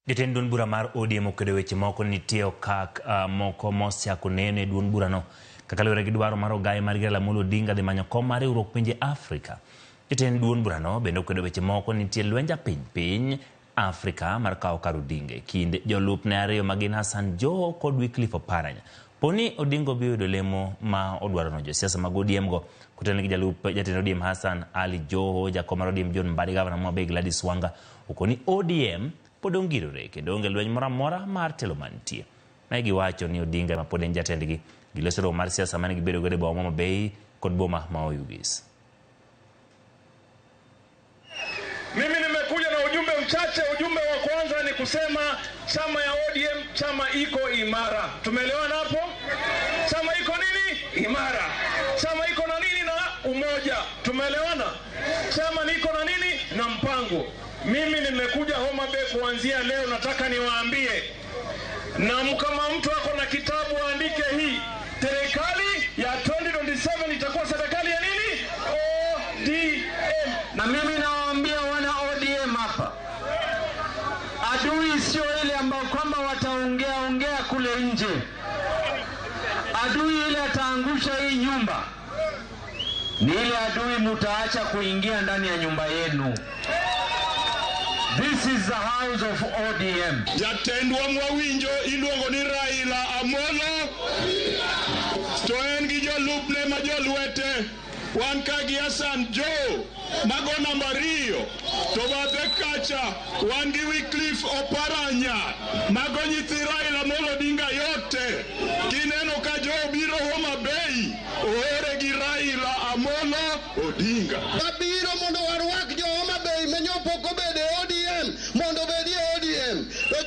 Jatend duond bura mar ODM okwedo weche moko ni nitie okak moko mosechako neno e duond burano kaka luwore gi dwaro mar ogaye margi Raila Amolo Odinga dhi manyo kom mar riwruok pinje Afrika. Jatend duond burano bende okwedo weche moko ni nitie lwenj apiny piny Afrika mar kawo kar Odinga e kind jolupne ariyo ma gin Hassan Joho kod Wycliffe Oparanya. Poni Odinga obiro yudo lemo ma odwarono, josiasa mag ODM go kotelne gi jalup jatend ODM Hassan Ali Joho, jakom mar ODM John Mbadi, gavana ma Homa Bay Gladys Wanga okoni ODM pod ongirore kendo onge lweny moro amora mar telo mantie. Ne giwacho ni Odinga ema pod en jatendgi. Giloso romo mar siasa mane gibedo godo e boma ma Homa Bay kod boma ma Oyugis. Mimi nimekuja na ujumbe mchache. Ujumbe wa kwanza ni kusema chama ya ODM, chama iko imara. Tumeelewana hapo? Chama iko nini? Imara. Chama iko na nini? Na umoja. Tumeelewana? Chama niko na nini? Na mpango. Mimi nimekuja Homa Bay kuanzia leo, nataka niwaambie, na kama mtu ako na kitabu aandike hii, serikali ya 2027 itakuwa serikali ya nini? ODM. Na mimi nawaambia wana ODM hapa, adui sio ile ambao kwamba wataongea ongea kule nje. Adui ile ataangusha hii nyumba ni ile adui mutaacha kuingia ndani ya nyumba yenu. This is the house of ODM. Jatendwa mwawinjo iluongo ni Raila Amolo to en gi jolupne ma jolwete wan ka gi Hassan Joho mago namba ariyo to bathe kacha wan gi Wycliffe Oparanya mago nyithi Raila Amolo Odinga yote kineno ka Joho biro Homa Bay oore gi Raila Amolo Odinga. Wabiro mondo warwak jo Homa Bay ma pok obedo e ODM mondo obedi e ODM. To